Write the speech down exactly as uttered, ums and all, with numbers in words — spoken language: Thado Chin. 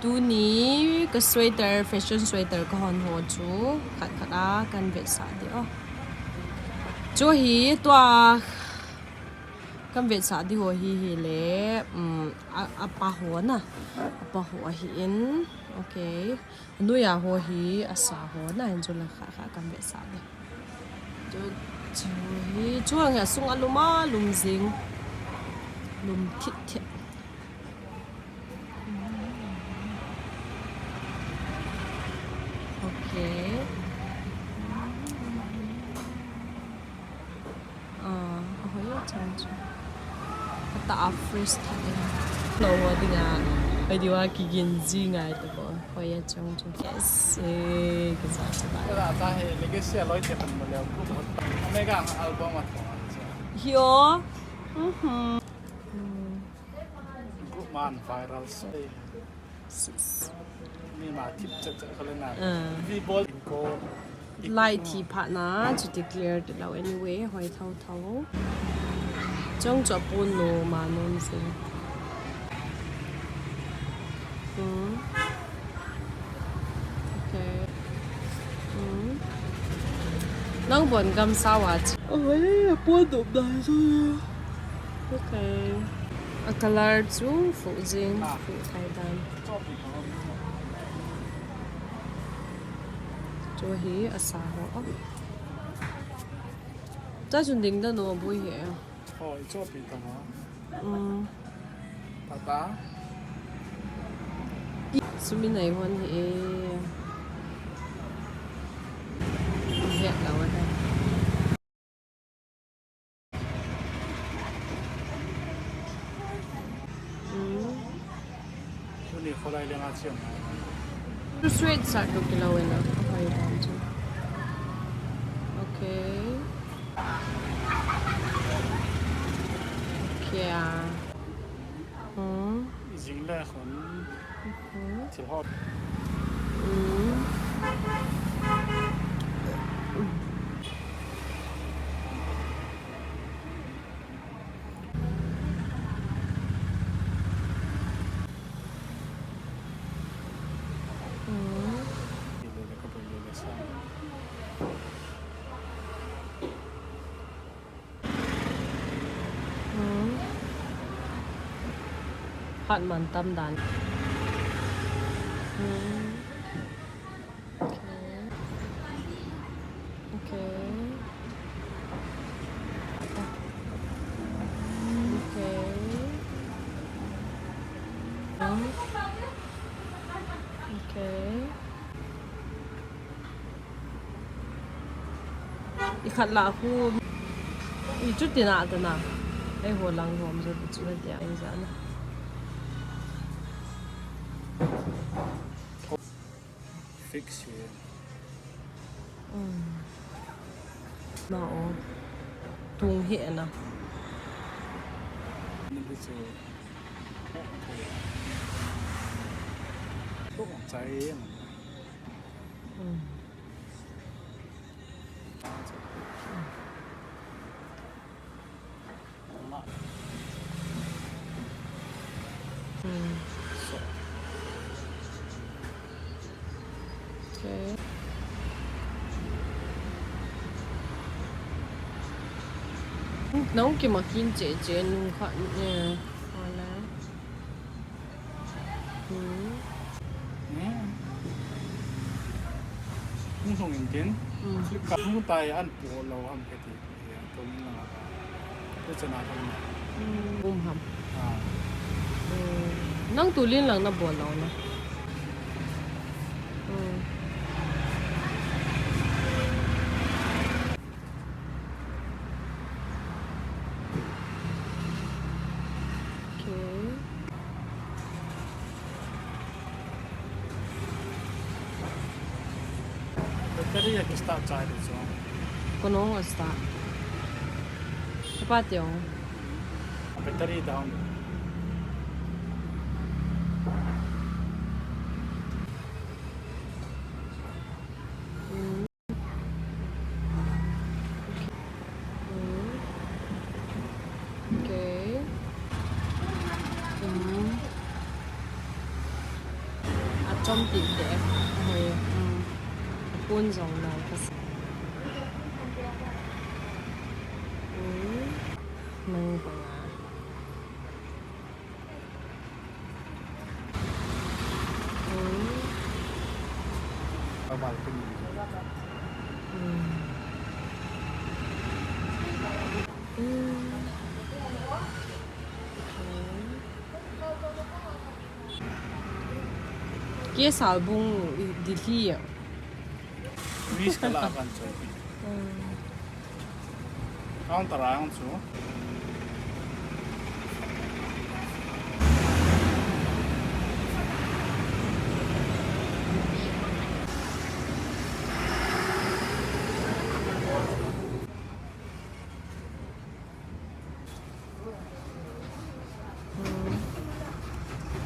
Tuni ka sweater, fashion sweater ka hon ho chu khat khat a kan vetsah ding o. Chu hi tua kan vetsah ding ho hi hi le, um, a, a pa ho na, a pa ho ahi in, okay. Nuia ho hi a sa ho na, hin chu la kha kha kan vetsah ding. Chu, chu hi, chu ang a sung a lum a, lum jing. Lum thit thit. Okay. Ah, a hoi a chang chu. Ata a fresh tha e. Lo ho dinga. Hoi diu a kigin ji ngai to ko. Hoi a chang chu. Yes. Eh, kisa sa ba. Ata he, legacy a loi te pan mo le. Mega album a. Hi o. Mhm. Group man viral so. Sis. Mi ma thip chat chat ka le na. Ah. Vi bol ko. Lai thi phat na, chu declare ti lo anyway, hoi thau thau. Chong chu a pon nom a nom jing. Hmm. Okay. Hmm. Nang bon gam sao a chi. Oh, eh, a pon nom na so. Okay. A color chu fuh jing, fuh thai dan. Chu hi a sa ho. Cha chun ding da no bui he. Hoi, chopi ta ho. Mm. Tata. Sumi nai hon hi e. He la wa da. Mm. Tuni kholai lenga chiang. Tu sweet sa tu kilo ena. Okay. Okay. Hmm. Jing le khun. Hmm. Thil hot. Hmm. Hot man tam dan. Hmm. Okay. Okay. Okay. Okay. I khat la khu. I chu tina ta na. Ei ho lang hom jo chu dia ei ja na. Fix here. Mm. Na o. Tung hi na. Ni bi chu. Tung chai. Mm. Hmm. Okay. Nang kimakin che che nung kha ni, eh, wala. Hmm. Hmm. Hung hung in tin. Hmm. Flipkart hung tai an po lo ham ke ti. Ya, to ni na. Te chana ka na. Hmm. Um ham. Ah. Hmm. Nang tulin lang na bol lo na. Hmm. Okay. Battery a ki start chai di chu. Kono a start. Apa tio. Battery down. Mm. Mm. Okay. Mm. Chompi te. Hoi. Hmm. Pun jong nai ka sa. Hmm. Nang banga. Hmm. Hmm. Hmm. Kei sal bung di hi. Ris ka la kan choi. Hmm. Counter ang chu.